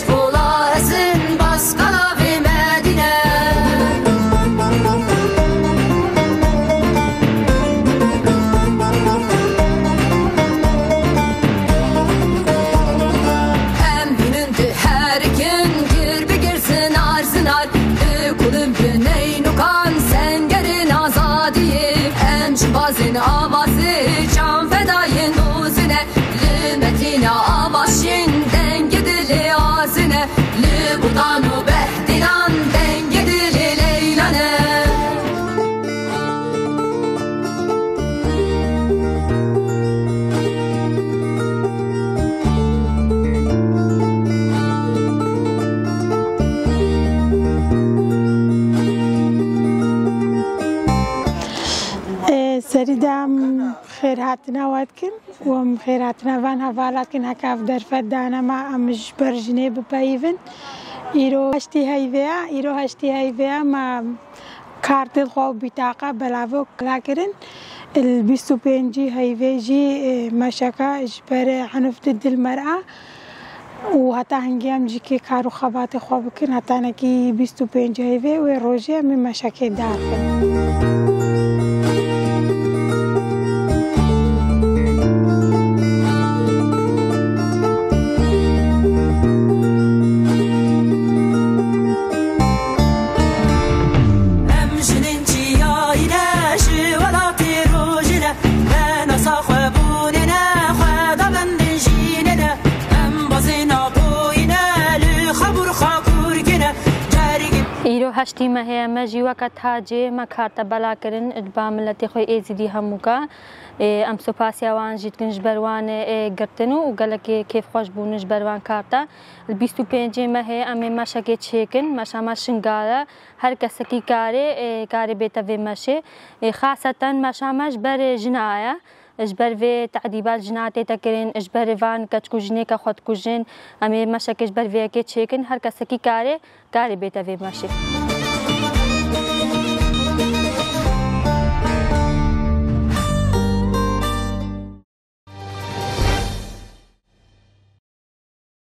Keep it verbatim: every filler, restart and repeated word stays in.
Kola ezin baskala vê Medîne. Em hînin di her kin gir bi gir zinar zinar, di kulin bi neynukan sengerin azadiyê. Em cibazên avazê can fedayên dozine, li Medîne avaşin dengê dilê azine, li Botan û Behdîlan dengê dilê Leyla ne. Ê, serî de em xêrhatina we dikin û em xêrhatina van hevala dikin, heke ev derfet dane me, em ji ber jinê bipeyivin. Îro heştê heyvê ye, îro heştê heyvê ye, me kartê xwe û bîtaqa belavok kila kirin. Li bîst û pêncî heyvê jî, e, meşeke ji ber henuf di dil mer a û heta hingê em jî kê kar û xebatê xwe bikin, hetanekî bîst û pêncî heyvê wê rojê em ê meşekê dar bin. Em jinên çiyayî ne, ji welatê rojê ne, venasa xwebûnê ne, xweda bendên jînê ne, em bazêna koyî ne, li xebûr xakurkê ne, cergê. Îro heştî mehê ye, me jî weke tacê me karta bela kirin, ba miletê xwe êzîdî hemûka. Ê, em supasiya wan jî dikin ji ber wan, ê, girtin û gelekî kêfxweş bûn ji ber van karta. Li bîst û pêncê mehê em ê meşekê çêkin, meşa me şingal e. Her kesekî karê, ê, karê bête vê meşê. Ê, xaseten meşa me ji ber, ê, jina ye. Ji ber vê tedîba li jina tête kirin, ji ber van keçkujinê ke xwe dikujin, em ê meşekê ji ber vê yekê çêkin. Her kesekî karê, karê bête vê meşê.